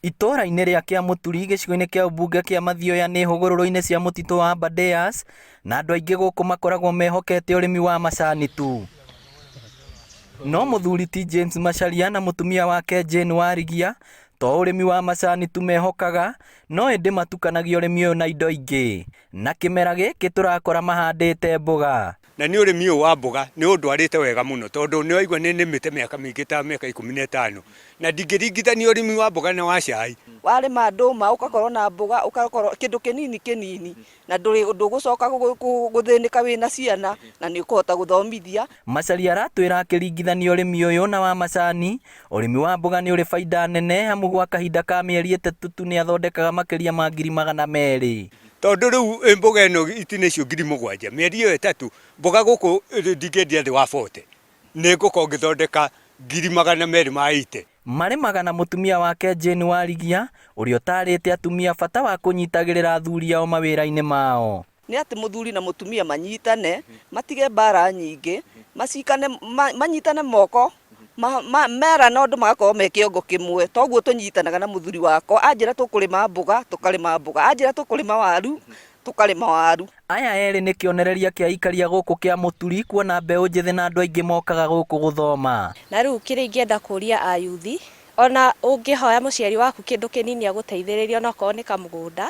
Itũũra-inĩ rĩa Kĩamũturi gĩcigo-inĩ kĩa ũmbunge kĩa Mathioya nĩ hũgũrũrũ-inĩ cia mũtitũ wa Aberdares na andũ aingĩ gũkũ makoragwo mehokete ũrĩmi wa macani tu. No mũthuri ti James Macharia na mũtumia wake Jane Warigia to ũrĩmi wa macani tu mehokaga no ĩndĩ matukanagia ũrĩmi ũyũ na indo ingĩ. Na kĩmera gĩkĩ tũrakora mahandĩte mboga. Na niĩ ũrĩmi ũyũ wa mboga nĩ ũndwarĩte wega mũno tondũ nĩ waigua nĩ nĩmĩte mĩaka mĩingĩ ta mĩaka 15 na ndingĩringithania ũrĩmi wa mboga na wa cai. Warĩma ndũma ũgakorwo na mboga ũgakorwo kĩndũ kĩnini kĩnini na ndũgũcoka gũthĩnĩka wĩna ciana na nĩ ũkũhota gũthomithia. Macharia aratwĩra akĩringithania ũrĩmi ũyũ na wa macani, ũrĩmi wa mboga nĩ ũrĩ baida nene amu gwa kahinda ka mĩeri ĩtatũ tu nĩ athondekaga makĩria ma ngiri 200. Tondũ rĩu mboga ĩno itina icio 7,000 mĩeri ĩyo ĩtatũ, mboga gũkũ ndingĩendia thĩ wa 40, nĩ ngũkorwo ngĩthondeka 280,000. Marĩmaga na mũtumia wake Jane Warigia, ũrĩa ũtaarĩte atumia bata wa kũnyitagĩrĩra athuri ao mawĩra-inĩ mao. Nĩ atĩ mũthuri na mũtumia manyitane, matige mbara nyingĩ, macikane, manyitane moko Merana ũndũ magakorwo me kĩongo kĩmwe, toguo tũnyitanaga na mũthuri wakwa, anjĩra tũkũrĩma mboga, tũkarĩma mboga, anjĩra tũkũrĩma waru, tũkarĩma waru. Aya erĩ nĩ kĩonereria kĩa aikari a gũkũ Kĩamũturi kuona mbeũ njĩthĩ na andũ aingĩ mokaga gũkũ gũthoma. Na rĩu kĩrĩa ingĩenda kũria ayuthi, ona ũngĩhoya mũciari waku kĩndũ kĩnini agũteithĩrĩrie onokorwo nĩ kamũgũnda,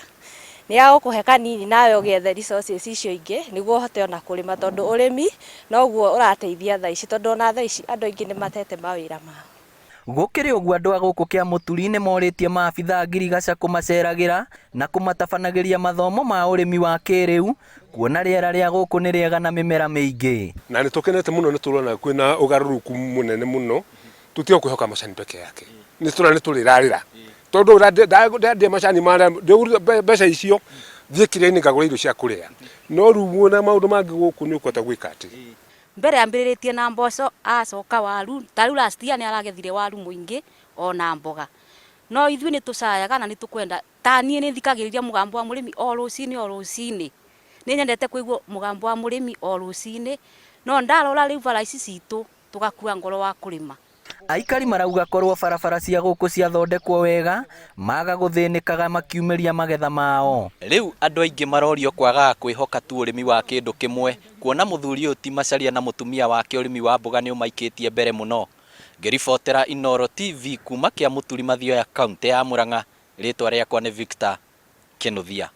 nĩ agũkũhe kanini nawe ũgĩethe resources icio ingĩ nĩguo ũhote ona kũrĩma tondũ ũrĩmi noguo ũrateithia thaa ici tondũ ona thaa ici andũ aingĩ nĩ matete mawĩra mao. Gũkĩrĩ ũguo andũ a gũkũ Kĩamũturi nĩ morĩtie maabithaa a ngirigaca kũmaceragĩra na kũmatabanagĩria mathomo ma ũrĩmi wa kĩrĩu kuona rĩera rĩa gũkũ nĩ rĩega na mĩmera mĩingĩ. Na nĩ tũkenete mũno nĩ tũrona kwĩna ũgarũrũku mũnene mũno tũtiga kwĩhoka macani peke yake nĩ tũrona nĩ tũrĩrarĩra tondũ ndandia macani marĩa mbeca icio thiĩ kĩrĩa-inĩ ngagũra irio cia kũrĩa no rĩu wĩna maũndũ mangĩ gũkũ nĩ ũkũhota gwĩka atĩ. Mbere ambĩrĩrĩtie na mboco agacoka waru, ta rĩu last year nĩ aragethire waru mũingĩ ona mboga. No ithuĩ nĩ tũcayaga na nĩ tũkwenda, ta niĩ nĩ thikagĩrĩria mũgambo wa mũrĩmi o rũcinĩ o rũcinĩ. Nĩ nyendete kũigua mũgambo wa mũrĩmi o rũcinĩ, no ndarora rĩu bara ici citũ tũgakua ngoro wa kũrĩma. Aikari marauga korwo barabara cia gũkũ ciathondekwo wega, maga gũthĩnĩkaga makiumĩria magetha mao. Rĩu andũ aingĩ marorio kwagaga kwĩhoka tu ũrĩmi wa kĩndũ kĩmwe, kuona mũthuri ũyũ ti Macharia na mũtumia wake ũrĩmi wa mboga nĩũmaikĩtie mbere mũno. Ngĩribotera Inooro TV kuma Kĩamũturi Mathioya kauntĩ ya Murang'a, rĩtwa rĩakwa nĩ Victor Kĩnuthia.